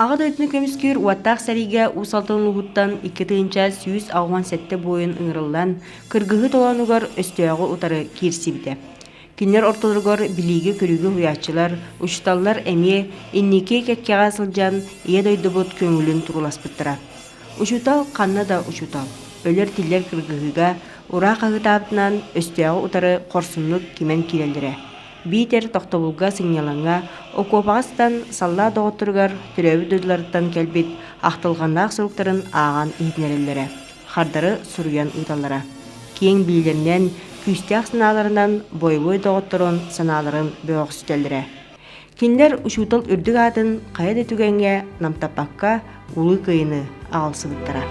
Аҕа дойдуну көмүскүүр уоттаах сэриигэ Уус Алдан улууһуттан 2187 буойун ыҥырыллан, кыргыһыы толоонугар өстөөҕү утары киирсибитэ. Кинилэр ортолоругар билиигэ-көрүүгэ уһуйааччылар, учууталлар эмиэ инники кэккэҕэ сылдьан Ийэ дойдубут көҥүлүн турууласпыттара. Учуутал ханна да учуутал, өлөр-тиллэр кыргыһыыга ураа хаһыытаабытынан өстөөҕү утары хорсуннук кимэн киирэллэрэ. Биитэр тохтобулга сынньалаҥҥа окуопаҕа сытан саллаат доҕотторугар төрөөбүт дойдуларыттан кэлбит ахтылҕаннаах суруктарын ааҕан иһитиннэрэллэрэ, хардары суруйан ыыталлара. Киэҥ билиилэринэн, күүстээх санааларынан бойобуой доҕотторун санааларын бөҕөхсүтэллэрэ. Кинилэр учуутал үрдүк аатын хайа да түгэҥҥэ намтаппакка Улуу Кыайыыны аҕалсыбыттара.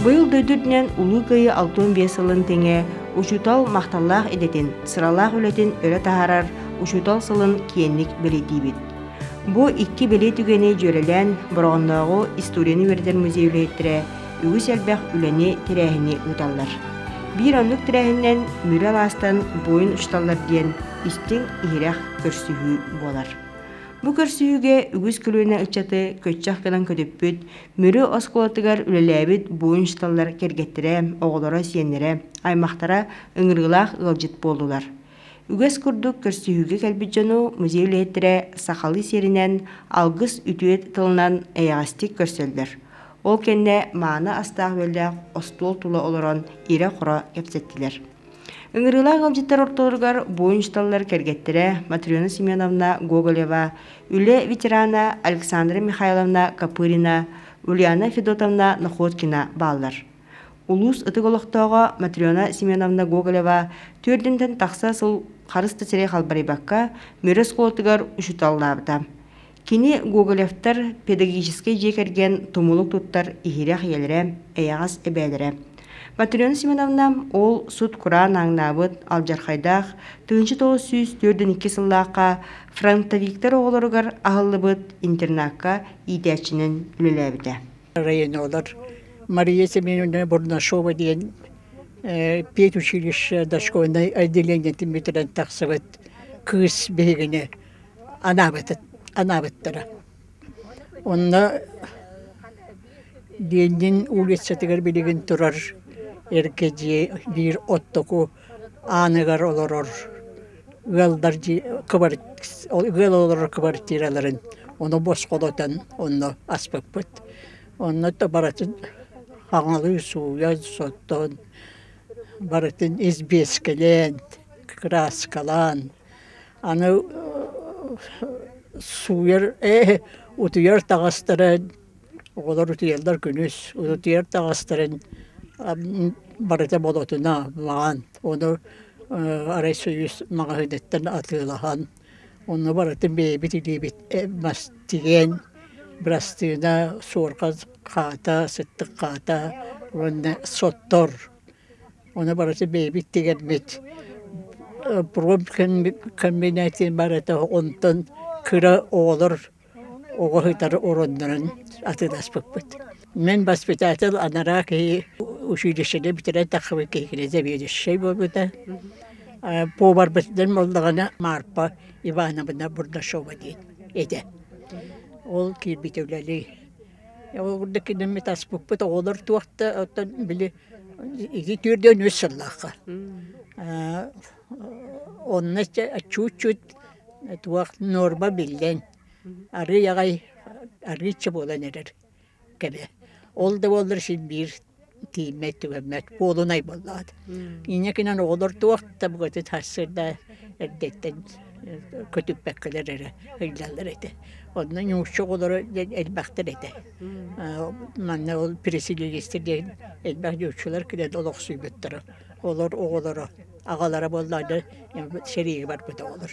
Быйыл дойду үрдүнэн Улуу Кыайыы 65 сылын тэҥэ учуутал махталлаах идэтин, сыралаах үлэтин өрө таһаарар Учуутал сылын киэҥник бэлиэтиибит. Бу икки бэлиэ түгэни дьүөрэлээн Бороҕоннооҕу историяны үөрэтэр музей үлэһиттэрэ үгүс элбэх үлэни, тэрээһини ыыталлар. Биир оннук тэрээһининэн Мүрү алаастан буойун учууталлар диэн истиҥ иһирэх көрсүһүү буолар. Бу көрсүһүүгэ үгүс көлүөнэ ыччаты көччөх гынан көтүппүт, Мүрү оскуолатыгар үлэлээбит буойун учууталлар кэргэттэрэ, оҕолоро, сиэннэрэ, аймахтара ыҥырыылаах ыалдьыт буоллулар. Үгэс курдук көрсүһүүгэ кэлбит дьону музей үлэһиттэрэ сахалыы сиэринэн алгыс үтүө тылынан эйэҕэстик көрсөллөр. Ол кэннэ мааны астаах-үөллээх остуол тула олорон ирэ-хоро кэпсэттилэр. Ыҥырыылаах ыалдьыттар ортолоругар буойун учууталлар кэргэттэрэ Матрена Семеновна Гоголева, үлэ ветерана Александра Михайловна Копырина, Ульяна Федотовна Находкина бааллар. Улуус ытык олохтооҕо Матрена Семеновна Гоголева түөрдүнтэн тахса сыл харыс да сирэй халбарыйбакка Мүрү оскуолатыгар учууталлаабыта. Кини Гоголевтар педагогическай дьиэ кэргэн тумулук туттар иһирэх ийэлэрэ, эйэҕэс эбээлэрэ. Матрена Семеновна ол сут-кураан ааҥнаабыт алдьархайдаах 1942 сыллаахха фронтовиктар оҕолоругар аһыллыбыт интернакка иитээччинэн үлэлээбитэ. Районолар Мария Семеновна Бурнашова диэн педучилище дошкольнай отделениетын бүтэрэн тахсыбыт кыыс биһигини анаабыттара. Онно Ленин улицатыгар билигин турар эргэ дьиэ биир оттоку ааныгар олорор ыаллар ыал олорор квартираларын ону босхолотон онно аспыппыт. Онно барытын хаҥалыы сууйан, соттон, барытын избиэскэлээн, кырааскалаан Аны сууйар утуйар таҥастарын оҕолор утуйаллар күнүс утуйар таҥастарын барыта болотуна маҕан ону арай Союз маҕаһыыныттан атыылаһан онно барытын бэйэбит илиибит мас тигэн бырастыына суорҕан хаата сыттык хаата уонна соттор Ону барыта бэйэбит тигэрбит. Промкомбинатын барыта онтон кыра оҕолор оҕо сытар ороннорун атыыласпыппыт. Мин воспитатель анараа киһи училищены бүтэрэн тахсыбыт киһи заведующай буолбута. Поварбытынан буоллаҕына Марпа Ивановна Бурнашова диэн этэ. Ол киирбитэ үлэлии. Ол курдук кинини таспыппыт оҕолор туох да оттон били Ити 43 сыллаахха. Онно чуть-чуть туох нуорма биллэн, арыый аҕай арыычча буолан эрэр кэмэ. Ол да буоллар син биир тиийиммэт түгэммэт буолунай буоллаҕа. Инньэ гынан оҕолор туох да букатын сарсыарда эрдэттэн көтүппэккэлэр эрэ ыйдаллар этэ. Онно ньуучча оҕолоро диэн элбэхтэр этэ. Манна ол переселенецтэр диэн элбэх ньууччалар кэлэн олохсуйбуттара. Олор оҕолоро, аҕалара буоллаҕына сэриигэ барбыт оҕолор.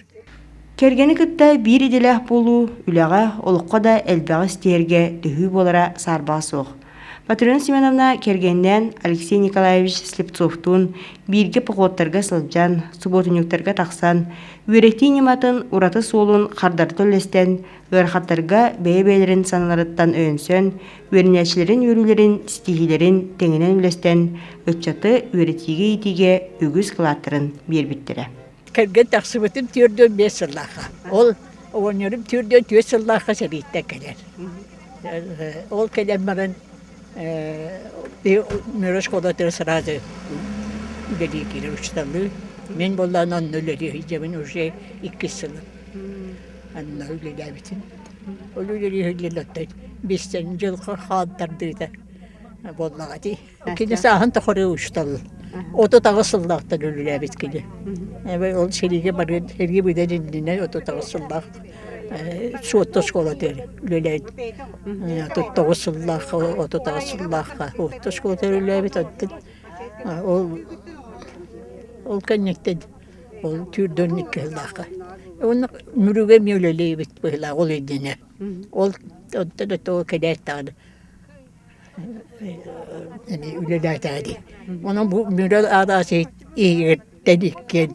Кэргэни кытта биир идэлээх буолуу үлэҕэ, олоххо да элбэҕи ситиһэргэ төһүү буолара саарбаҕа суох. Матрена Семеновна кэргэнинээн Алексей Николаевич Слепцовтуун бииргэ походтарга сылдьан, субуотунньуктарга тахсан, үөрэтии ньыматын ураты суолун хардарыта үллэстэн, ыарахаттарга бэйэ-бэйэлэрин санааларыттан өйөнсөн, үөрэнээччилэрин үөрүүлэрин, ситиһиилэрин тэҥинэн үллэстэн, ыччаты үөрэтиигэ-иитиигэ үгүс кылааттарын биэрбиттэрэ. Кэргэн тахсыбытым 45 сыллаахха. Ол Оҕонньорум түүрдүөн түөрт сыллаахха сэрииттэн кэлэр. Ол кэлэн баран Мөрө школатыгар сразу үлэлии киирэр учууталлыы. Мин буоллаҕына онно үлэлии сылдьабын уже иккис сылым. Онно үлэлээбитим. Ол үлэлии сылдьан оттон биэстэн дьылҕа хаалтардыыта буоллаҕа дии. Кини сааһын тухары учуутал. 38 сыллаахтан үлэлээбит кини. Ол сэриигэ барыан, сэрии быдан иннинэ 38 сыллаах Суотта оскуолатыгар үлэлээбит. 39 сыллаахха, 38 сыллаахха Суотта оскуолатыгар үлэлээбит. Оттон ол ол кэнниттэн ол түүрдүн икки сыллаахха. Уонна Мүрүгэ эмиэ үлэлээбит быһыылаах ол иннинэ. Ол онтон это кэлээт даҕаны эмиэ үлэлээтэҕэ дии. Онон бу Мүрү араас иһигиттэн иккиэн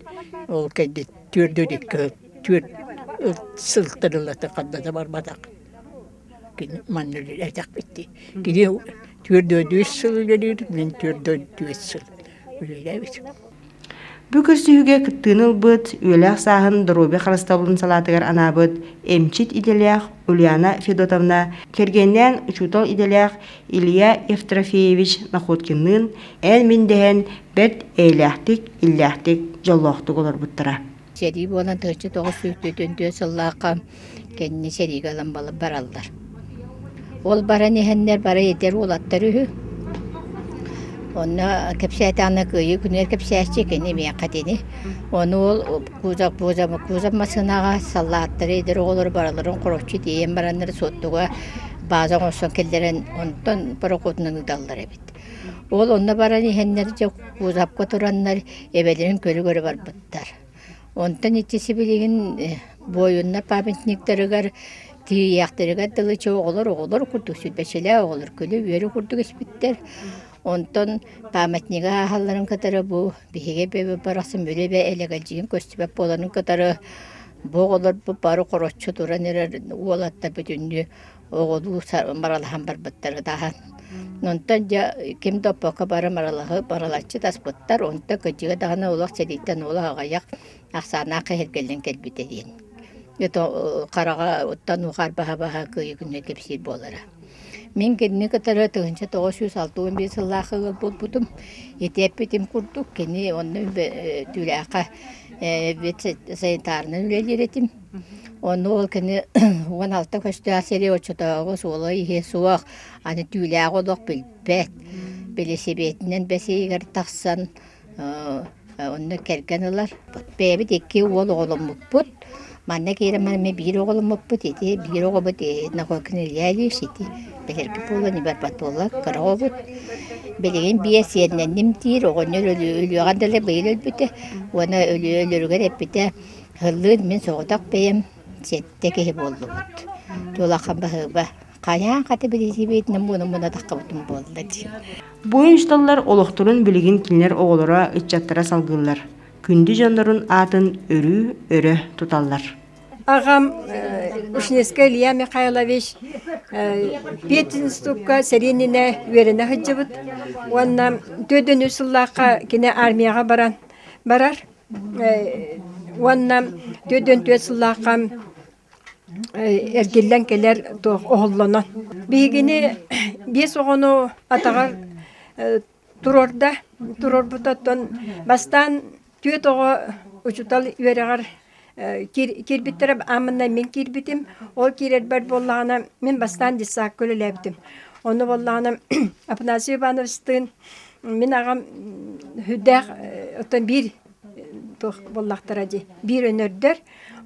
ол кэннит түөрдүн икки түөрт сылтан ылата ханна да барбатах. Кини манна үлэлээтэхпит дии. Кини түөрдүөн үс сыл үлэлиир, мин түөрдүөн түөрт сыл үлэлээбитим. Бу көрсүһүүгэ кыттыыны ылбыт, үөлээх сааһын доруобуйа харыстабылын салаатыгар анаабыт эмчит идэлээх Ульяна Федотовна кэргэнинээн учуутал идэлээх Илья Евтрофеевич Находкинныын эн-мин дэһэн бэрт эйэлээхтик, иллээхтик, дьоллоохтук олорбуттара. Сэрии буолан 1944 сыллаахха кэнни сэриигэ ылан бараллар. Ол баран иһэннэр бары эдэр уолаттар үһү. Онно кэпсээтэҕинэ кыайыы күнүгэр кэпсээччи кини миэхэ итини. Ону ол кузов, кузов, кузов массыынаҕа саллааттары эдэр оҕолору барыларын хороччу тиэйэн бараннар Суоттуга бааза оҥостон киллэрэн онтон пароходунан ыыталлар эбит. Ол онно баран иһэннэр дьэ кузовка тураннар эбэлэрин көрө-көрө барбыттар. Онтон ити сибилигин буойуннар памятниктарыгар тиийиэхтэригэр дылы чэ оҕолор оҕолор курдук сүүрбэччэлээх оҕолор күлэ-үөрэ курдук испиттэр. Онтон памятнигы ааһалларын кытары бу биһиги эбэбит барахсан били эбэ элэгэлдьийэн көстүбэт буоларын кытары бу оҕолор бу бары хороччу туран эрэр уолаттар бүтүннүү оҕолуу маралаһан барбыттар ытаһан. Онтон дьэ ким да оппокко бары маралаһы маралаччы таспыттар, онтон кырдьыга даҕаны олох сэрииттэн олох аҕыйах ахсааннаах киһиргэллэн кэлбитэ диэн. Это хараҕа оттон ухаар баһа-баһа кыайыы күнү кэпсиир буолара. Мин кинини кытары 1961 сыллаахха ыал буолбутум. Ити эппитим курдук, кини онно түүлээххэ санитарынан үлэлиир этим. Онно ол кини 16 көстөөх сири оччотооҕу суола-ииһэ суох, аны түүлээх олох билбэт. Бэлисипиэтинэн бэс ыйыгар тахсан онно кэргэн ылар. Бэйэбит икки уол оҕоломмуппут. Манна киирэн баран эмиэ биир оҕоломмуппут. Ити биир оҕобут Находкин Илья Ильич ити бэлэргэ буолан барбат буолла кыра оҕобут. Билигин биэс сиэннэнним диир оҕонньор өлүөҕэр дылы быйыл өлбүтэ. Уонна өлөрүгэр эппитэ Һыллыын мин соҕотох бэйэм сэттэ киһи буоллубут. Тулахан баһыыба. Хайаан хата билисибиитинэн муна-муна таххабытым буолла дии. Буойун учууталлар олохторун билигин кинилэр оҕолоро, ыччаттара салгыыллар. Күндү дьоннорун аатын өрүү өрө туталлар. Аҕам Ушнецкай Илья Михайлович пединститукка сэрии иннинэ үөрэнэ сылдьыбыт уонна 4 сыллаахха кини армияҕа баран барар. Уонна 44 сыллаахха эргиллэн кэлэр туох оһоллонон. Биһигини биэс оҕону атаҕар туруорда. Туруорбута оттон бастаан түөрт оҕо учуутал үөрэҕэр киирбиттэрэ ааммыннан мин киирбитим. Ол киирэрбэр буоллаҕына мин бастаан детсадка үлэлээбитим. Ону буоллаҕына Афанасий Ивановичтыын Мин аҕам сүрдээх оттон биир туох буоллахтара дии, биир өнөрдөр.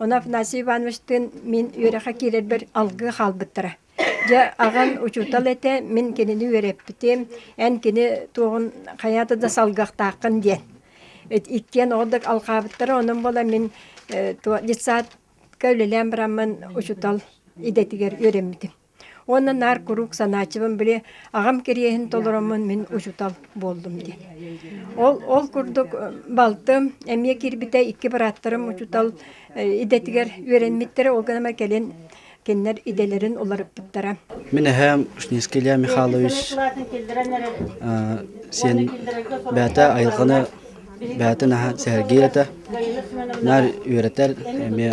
Ону Афанасий Ивановичтыын мин үөрэххэ киирэрбэр алгыы хаалбыттара. Дьэ, аҕам учуутал этэ, мин кинини үөрэппитим, эн кини туоҕун хайаата да салгыахтааххын диэн. Иккиэн оҕо алҕаабыттара, онон буолан мин детсадка үлэлээн бараммын учуутал идэтигэр үөрэммитим. Уонна наар куруук санааччыбын били аҕам кириэһин толороммун мин учуутал буоллум диэн. Ол, ол курдук балтым эмиэ киирбитэ, икки бырааттарым учуутал идэтигэр үөрэммиттэрэ, ол гынан кэлин кинилэр идэлэрин уларыппыттара. Мин эһээм Ушницкий Илья Михайлович сиэн бэйэтэ айылҕаны бэйэтин аһа сэһэргиир этэ. Наар үөрэтэр эмиэ.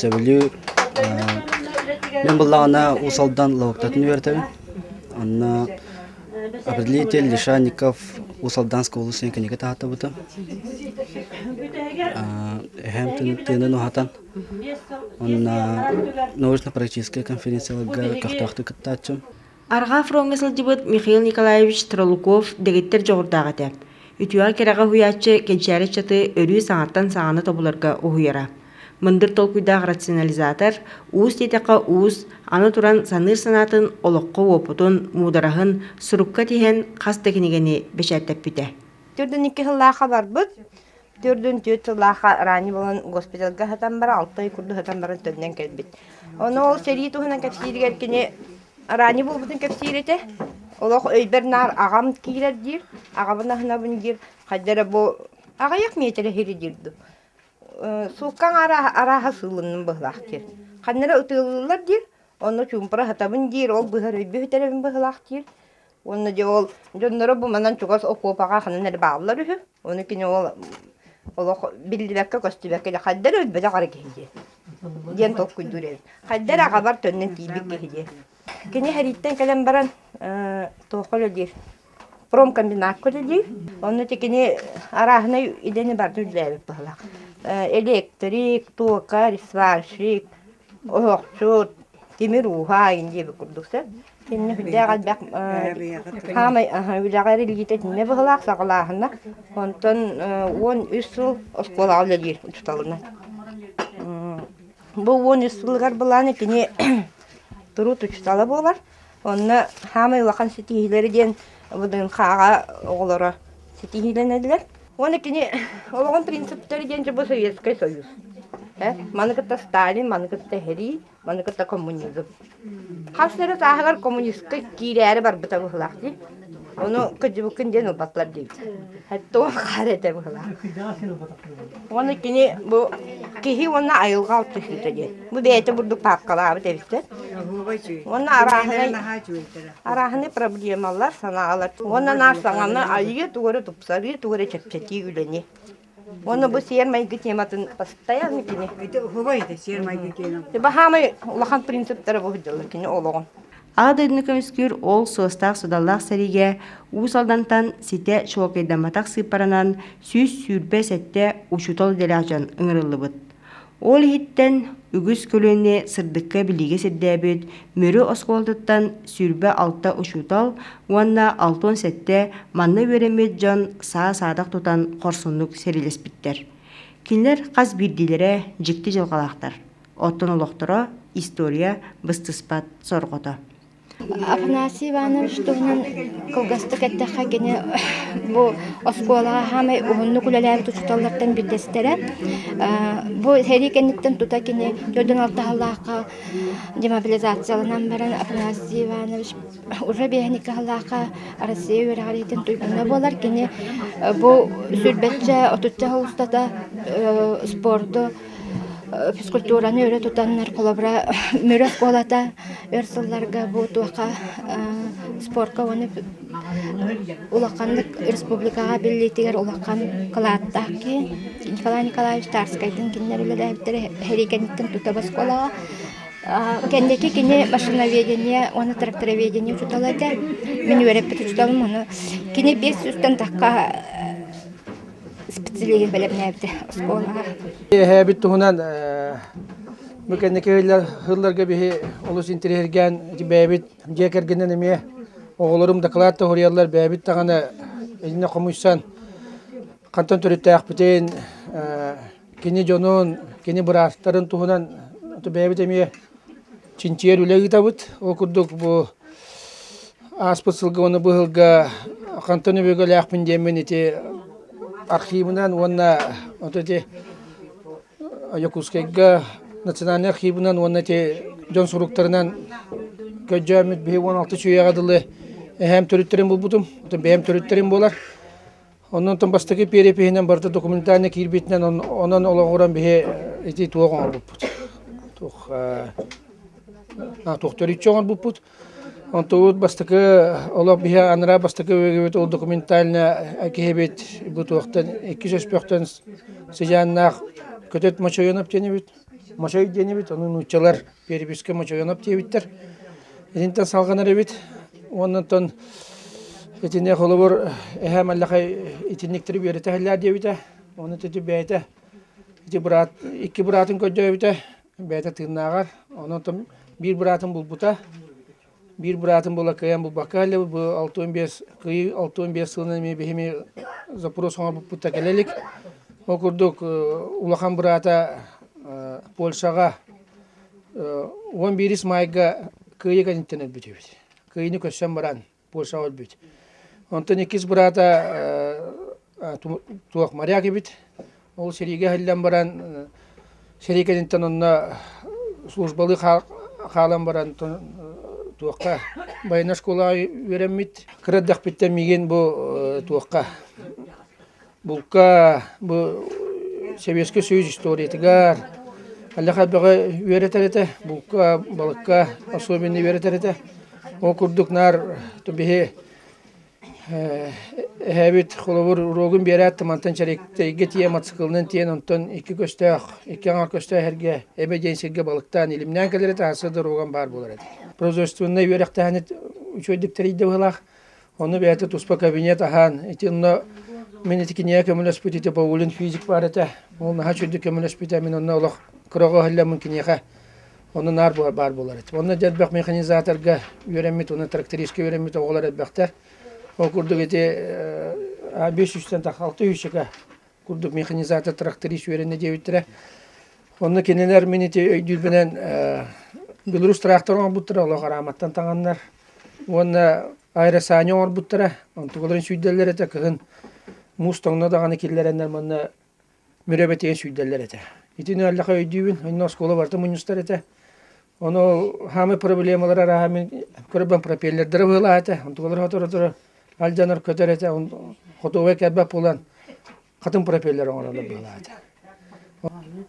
сөбүлүүр. Мин буллаҕына Уус Алдан лабыктатын үөрэтэбин. Онно определитель Лишайников Уус Алданская областын кинигэ таһааттабытым. Эһэм тыынын уһатан Онно научно-практическай конференцияларга көхтөөхтүк кыттааччым. Арҕаа фроҥҥа сылдьыбыт Михаил Николаевич Тролуков дэгиттэр дьоҕурдаах этэ. Үтүөҕэ-кэрэҕэ уһуйааччы кэнчээри ыччаты өрүү саҥаттан саҥаны тобуларга уһуйара. Мындыр толкуйдаах рационализатор, уус диэтэххэ уус, аны туран саныыр санаатын, олоххо уопутун, муудараһын сурукка тиһэн хас да кинигэни бэчээттэппитэ. Төрдүн икки сыллаахха барбыт. Төрдүн түөрт сыллаахха ранее буолан госпитальга сытан баран, 6 ый курдук сытан баран төннөн кэлбит. Ону ол сэрии туһунан кэпсииригэр кини ранее буолбутун кэпсиир этэ. Олох өйбөр наар аҕам киирэр диир, аҕабын аһынабын диир, хайда эрэ бу аҕыйах миэтэрэ сири диир дуу. Сууккаҥ арааһа сыылынным быһылаах диир. Ханна эрэ ытыалыыллар диир, онно чуумпура сытабын диир, ол быһар өйбү сүтэрэбин быһылаах диир. Уонна дьэ ол дьонноро бу манан чугас окуопаҕа ханан эрэ бааллар үһү. Ону кини ол олох биллибэккэ-көстүбэккэ дьэ хайда эрэ өлбөтөх эрэ киһи диэн диэн толкуйдуур эбит. Хайда эрэ аҕабар төннөн тиийбит киһи диэн. Кини сэрииттэн кэлэн баран туохха үлэлиир? Промкомбинатка үлэлиир. Онно ити кини арааһынай идэни барытын үлэлээбит быһыылаах. Электрик, токарь, сварщик, оһохчут, тимир ууһа иҥин диэбит курдук сөп. Итиннэ сүрдээх элбэх хаамай үлэҕэ эриллиитэ итиннэ быһылаах саҕалааһына. Онтон 13 сыл оскуолаҕа үлэлиир учууталынан. Бу 13 сылыгар былаан кини туруут учуутала буолар. Онно хаамай улахан ситиһиилэри диэн ВДНХ-ҕа оҕолоро ситиһиилэнэллэр. Уонна кини олоҕун принциптэрэ диэн дьэ бу Советскай Союз. Маны кытта Сталин, маны кытта Херий, Маны кытта коммунизм. Хас эрэ сааһыгар коммунистка киирээри барбыта быһылаах дии. Ону кырдьыбыккын диэн ылбаттар диэбит. Туох хаар этэ быһылаах. Уонна кини бу киһи уонна айылҕа алтыһыыта диэн. Бу бэйэтэ бурдук паапкалаабыт эбиттэр. Уонна арааһынай арааһынай проблемалар, санаалар. Уонна наар саҥаны айыы, тугу эрэ тупсарыы, тугу эрэ чэпчэтии үлэни. Уонна бу сиэр-майгы тематын постоянно кини. Это уһубай это сиэр-майгы тема. Баһаамай улахан принциптара бу сылдьаллар кини олоҕун. Аҕа дойдуну көмүскүүр ол суостаах-судаллаах сэриигэ Уус Алдантан ситэ чуолкайдамматах сыыппаранан 127 учуутал идэлээх дьон ыҥырыллыбыт. Ол иһиттэн үгүс көлүөнэ сырдыкка-билиигэ сирдээбит Мүрү оскуолатыттан 26 учуутал уонна 67 манна үөрэммит дьон саа-саадах тутан хорсуннук сэриилэспиттэр. Кинилэр хас биирдиилэрэ дьикти дьылҕалаахтар, оттон олохторо история быстыспат сорҕото. Афанасий Иванович туһунан кылгастык эттэххэ, кини бу оскуолаҕа саамай уһуннук үлэлээбит учууталлартан биирдэстэрэ. Бу сэрии кэнниттэн тута кини 46 сыллаахха демобилизацияланан баран Афанасий Иванович уже 52 сыллаахха Россия үөрэҕириитин туйгуна буолар. Кини бу сүүрбэччэ, отучча сыл устата спорду физкультураны өрө тутаннар, холобура, Мүрү оскуолата өр сылларга бу туохха спорка уонна улаханнык республикаҕа биллиитигэр улахан кылааттаах киһи. Николай Николаевич Тарскайдыын кинилэр үлэлээбиттэрэ сэрии кэнниттэн тута оскуолаҕа. Кэнники кини машиноведение уонна трактороведение учуутала этэ. Мин үөрэппит учууталым ону кини биэс сүүстэн тахха специалиһы бэлэмнээбитэ оскуолаҕа. Эһээбит туһунан бу кэнники сылларга биһи олус интэриэһиргээн бэйэбит дьиэ кэргэнинэн эмиэ оҕолорум дакылаат да суруйаллар бэйэбит даҕаны итиннэ хомуйсан хантан төрүттээхпитин кини дьонун кини быраастарын туһунан бэйэбит эмиэ чинчийэр үлэ ыытабыт. Ол курдук бу ааспыт сылга уонна бу сылга хантан өбүгэлээхпин диэммин ити архивынан уонна вот эти Якутскайга национальнай архивынан уонна ити дьон суруктарынан көрдөөммүт биһи 16 үйэҕэ дылы эһээм төрүттэрин булбутум. Оттон бэйэм төрүттэрим буолар. Онон бастакы перепиһинэн барыта документальнай киирбитинэн онон олоҕуран биһи ити туох оҥорбуппут. Туох туох төрүччү оҥорбуппут. Онтубут бастакы олох биһи анараа бастакы өйгөбүт ол документально киһибит бу туохтан иккис өспөхтөн сыдьааннаах Көтөт Мочойонов диэн эбит. Мочой диэн эбит, ону нууччалар переписка Мочойоноп диэбиттэр. Итинтэн салҕанар эбит. Уоннан итини холобур эһээм аллахай итинниктэри үөрэтэ иһэллэр диэбитэ. Ону ити бэйэтэ ити быраат икки быраатын көрдөөбүтэ бэйэтэ тыыннааҕар. Онон биир быраатын булбута. Биир быраатым буола кыайан булбакка кэллэ. Бу 65 кыайыы 65 сылынан эмиэ биһими запрос оҥорбуппут да кэлэ илик. Ол курдук улахан быраата Польшаҕа 11 маайга кыайыы кэнниттэн өлбүт эбит. Кыайыыны көрсөн баран Польшаҕа өлбүт. Онтон иккис быраата туох моряк эбит. Ол сэриигэ иһиллэн баран сэрии кэнниттэн онно службалыы хаалан баран туохха военнай школаҕа үөрэммит. Кыра эрдэхпиттэн миигин бу туохха булка бу Сэбиэскэй Союз историятыгар аллах элбэҕи үөрэтэр этэ. Булка, балыкка особенно үөрэтэр этэ. Ол курдук наар биһи Эһээбит холобур уруогун биэрээт да мантан Чэриктэйгэ тиийэ мотоциклынан тиийэн онтон икки көстөөх, икки аҥаар көстөөх эргэ Эбэ диэн сиргэ балыктаан илимнээн кэлэр этэ, сарсыарда уруогам баар буолар этэ. Производственнай үөрэхтээһини үчүгэйдик тэрийдэ быһыылаах. Ону бэйэтэ туспа кабинет аһаан, ити онно мин ити кинигэ көмөлөспүт ити Паулин физик баар этэ. Ол наһаа үчүгэйдик көмөлөспүтэ, мин онно олох кыраҕа иһиллэммин киниэхэ Онно наар баар буолар этим. Онно дьэ элбэх механизаторга үөрэммит уонна трактористка үөрэммит оҕолор элбэхтэр. Ол курдук ити 500-тэн 600 курдук механизатор тракторист үөрэннэ диэбиттэрэ. Онно кинилэр мин ити өйдүүрбүнэн Беларусь трактор оҥорбуттара, олох арааматтан таҥаннар. Уонна аэросани оҥорбуттара. Онтукаларын сүүрдэллэр этэ кыһын муус тоҥно даҕаны киллэрэннэр манна Мүрөбэтигэр сүүрдэллэр этэ. Итини аллаха өйдүүбүн, онно оскуола барыта мунньустар этэ. Ону хаамай проблемалар арааһа мин көрөбөн пропеллердэрэ быһыылаах этэ. Онтугалар сотору-сотору алдьанар көтөр этэ. Хотуобай кэлбэт буолан хатын пропеллер оҥороллор быһыылаах этэ.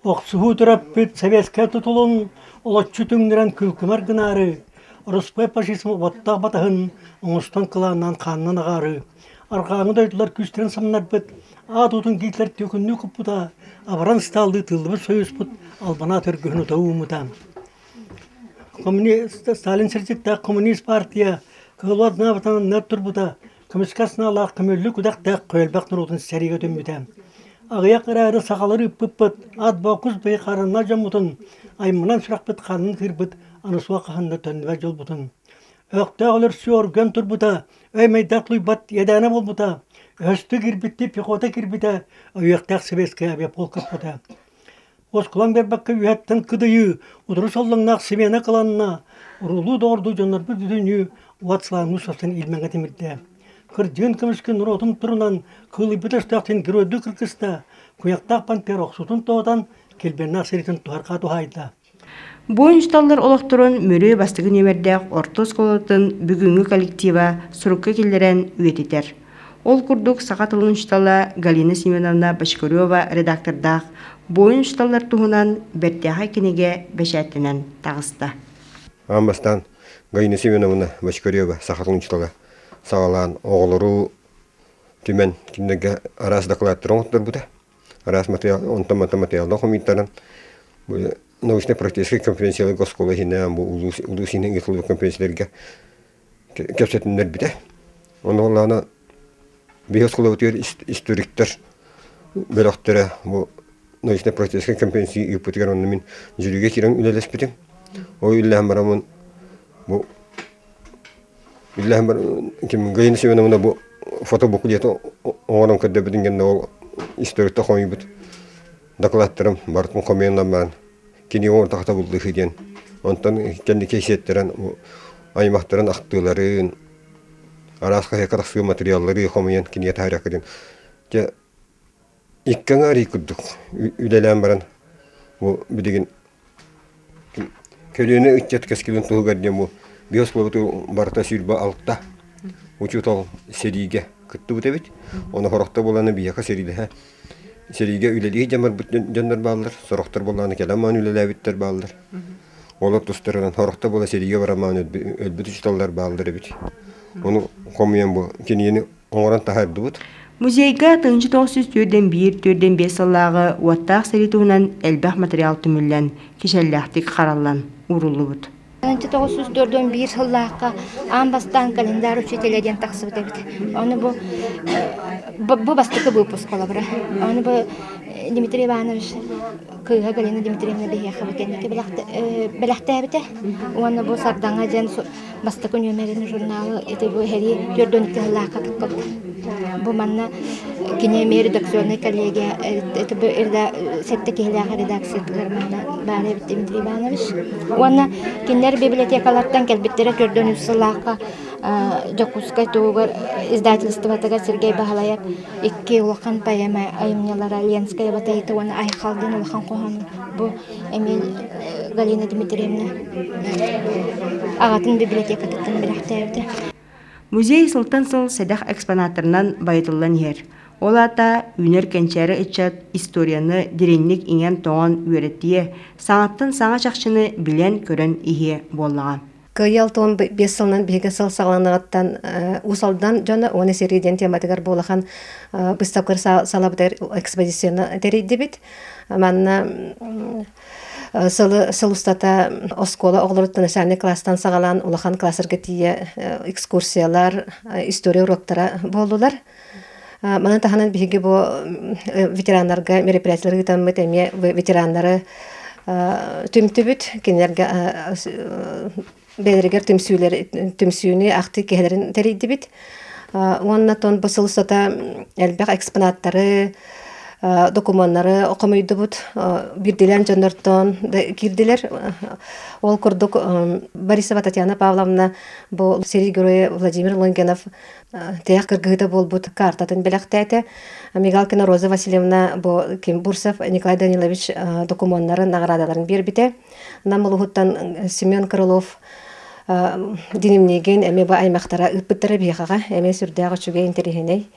Охсуһуу төрөппүт советскай тутулун олоччу түҥнэрэн күлкүмэр гынаары, русскай фашизм уоттаах батаһын оҥостон кылааннаан хаанынан аҕаары, арҕааҥы дойдулар күүстэрин самнарбыт Аат уутун Гитлер түөкүннүү куппута, абаран ыстааллыы тыыллыбыт союзпут албанаат өргөһүн утары ууммута. Сталин сирдьиттээх коммунист партия кыһыл анаабытынан турбута, көмүскэ санаалаах көмөллүк үдэхтээх көйөлбөх норуотун сэриигэ түммүтэ. Аҕыйах эрээри сахалар ыыппыппыт, ат бокус бэйи харанна дьоммутун, айманан сүрэхпит ханын кыырбыт, аны суох хаһан да төннүбэт дьолбутун. Өктөөх өлөрсүү оргуйан турбута, өй-мэйдээх тулуйбат иэдээнэ буолбута, өһөстүү киирбиттии пехота киирбитэ, өйүөхтээх сэбиэскэй авиаполк ыппыта. Уоскулаҥ биэрбэккэ үөһэттэн кыдыйыы, утары соллоҥноох симиэнэ кыланна, уруулуу доҕордуу дьоннорбут бүтүннүү уот сылаанныы састан иилмэҥҥэ тимирдэ. Кырдьыгын көмүскэ норуотун турунан кыылыйбыт өстөөхтүн геройдуу кыргыста, куйахтаах пантера охсуутун тоһутан, килбиэннээх сиритин туһарҕаа туһаайда. Бу учууталлар олохторун Мүрү бастакы нүөмэрдээх орто оскуолатын бүгүҥҥү коллектива сурукка киллэрэн үйэтитэр. Ол курдук саха тылын учуутала Галина Семеновна Бочкарева редактордаах буойун учууталлар туһунан бэртээхэй кинигэ бэчээттэнэн таҕыста. Аан бастаан Галина Семеновна Бочкарева саха тылын учуутала саҕалаан оҕолору түмэн кинилэргэ араас дакылааттары оҥотторбута. Араас материал, онтон мантан материалдан хомуйтаран научно-практическай конференцияларга оскуола иһинэн бу улуус улуус иһинэн ыытыллыбыт конференцияларга кэпсэтиннэрбитэ. Ону олаана биһи оскуолабытыгар историктар бөлөхтөрө бу научно-практическай конференция ыыппытыгар онно мин жюригэ киирэн үлэлэспитим. Ол үлэлээн бараммын бу үлэлээн баран ким Галина Семеновна бу фотобуклет оҥорон көрдөбүтүн кэннэ ол историктар хомуйбут докладтарым барытын хомуйан баран кинигэ оҥортохто буллуһу диэн онтон кэнники сиэттэрэн аймахтарын ахтыыларын араас хаһыакка тахсыы материаллары хомуйан кинигэ таһаарыахха диэн дьэ икки аҥаар ый курдук үлэлээн баран бу билигин көлүөнэ ыччат кэскилин туһугар диэн бу биэс оскуолабыт барыта 26 учуутал сэриигэ кыттыбыт эбит. Ону сорохтор буоллаҕына биһиэхэ сэриилэһэ сэриигэ үлэлии дьаммарбыт дьоннор бааллар, сорохтор буоллаҕына кэлэн маан үлэлээбиттэр бааллар. Олор тустарынан сорохтор буола сэриигэ баран маан өлбүт учууталлар бааллар эбит. Ону хомуйан бу кинигэни оҥорон таһаардыбыт. Музейга 1941-45 сыллааҕы уоттаах сэрии туһунан элбэх материал түмүллэн, кичэллээхтик хараллан ууруллубут. 1941 сыллаахха аан бастаан календарь учителя диэн тахсыбыт эбит. Ону бу бу бастакы выпуск холобура. Ону бу Дмитрий Иванович кыыһа Галина Дмитриевна биһиэхэ бу кэнники бэлэхтээбитэ. Уонна бу Сардаҥа диэн бастакы нүөмэрин журналы ити бу сэрии 42 сыллаахха таххыбыт. Бу манна кини эмиэ редакционнай коллегия сэттэ киһилээх редакциятыгар манна баар эбит Дмитрий Иванович. Уонна кинилэр библиотекалартан кэлбиттэрэ 43 сыллаахха Дьокуускай туһугар издательствотыгар Сергей Баһылайап икки улахан поэма айымньылара Ленская батайыта уонна Айхал диэн улахан хоһоону бу эмиэ Галина Дмитриевна аҕатын библиотекатыттан бэлэхтээбитэ. Музей сылтан сыл сэдэх экспонаттарынан байытыллан иһэр. Ол аата үүнэр кэнчээри ыччат историяны дириҥник иҥэн-тоҥон үөрэтиэ, саҥаттан саҥа чахчыны билэн-көрөн иһиэ буоллаҕа. Кыайыы 65 сылынан биһиги сыл саҕаланыаҕыттан Уус Алдан дьоно уонна сэрии диэн тематыгар бу улахан быыстапкалар салабытыгар экспозицияны тэрийдибит. Манна сылы сыл устата оскуола оҕолоруттан начальный класстан саҕалаан улахан класстарга тиийэ экскурсиялар, история уроктара буоллулар. Манан таһынан биһиги бу ветераннарга мероприятиелары ыытаммыт эмиэ ветераннары түмтүбүт. Кинилэргэ бэйэлэригэр түмсүүлэр түмсүүнү ахтыы киһилэрин тэрийдибит. Уонна тон бу сыл устата элбэх экспонаттары, докумуоннары хомуйдубут. Биирдиилээн дьоннортон киирдилэр. Ол курдук Борисова Татьяна Павловна бу сэрии геройа Владимир Лонгинов Тиһэх кыргыһыыта буолбут картатын бэлэхтээтэ. Мигалкина Роза Васильевна бу Ким Бурцев Николай Данилович докумуоннарын, наҕараадаларын биэрбитэ. Нам улууһуттан Семен Крылов дневнигин эмиэ бу аймахтара ыыппыттара биһиэхэҕэ эмиэ сүрдээх үчүгэй интэриэһинэй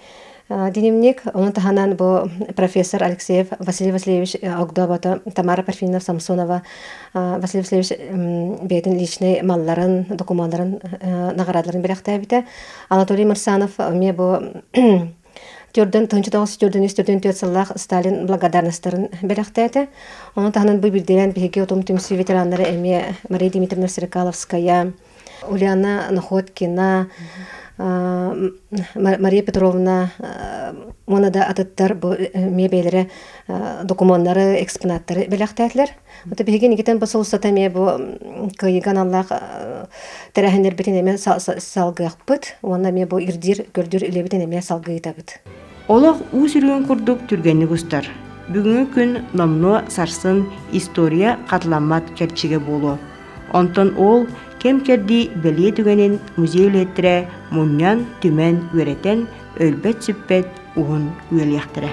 дневник. Ону таһынан бу профессор Алексеев Василий Васильевич огдообото Тамара Парфиновна Самсонова Василий Васильевич бэйэтин личнэй малларын, докумуоннарын, наҕараадаларын бэлэхтээбитэ. Анатолий Марсанов эмиэ бу төрдөн 1993-44 сыллаах Сталин благодарностарын бэлэхтээтэ. Ону таһынан бу биирдиилээн биһиги утум түмсүү ветераннара эмиэ Мария Дмитриевна Стрекаловская, Ульяна Находкина, Мария Петровна уонна да атыттар бу эмиэ бэйэлэрэ докумуоннары, экспонаттары бэлэхтээтилэр. Вот биһиги Никитэн бу сыл устата эмиэ бу кыайыыга аналлаах тэрээһиннэрбитин эмиэ салгыахпыт уонна эмиэ бу ирдиир, көрдүүр үлэбитин эмиэ салгыы ыытабыт. Олох уу сүрүн курдук түргэнник устар. Бүгүҥҥү күн номнуо сарсын история хатыламмат кэрчигэ буолуо. Онтон ол кэм-кэрдии бэлиэ түгэнин музей үлэһиттэрэ мунньан, түмэн, үөрэтэн, өлбөт-сүппэт уһун үйэлиэхтэрэ.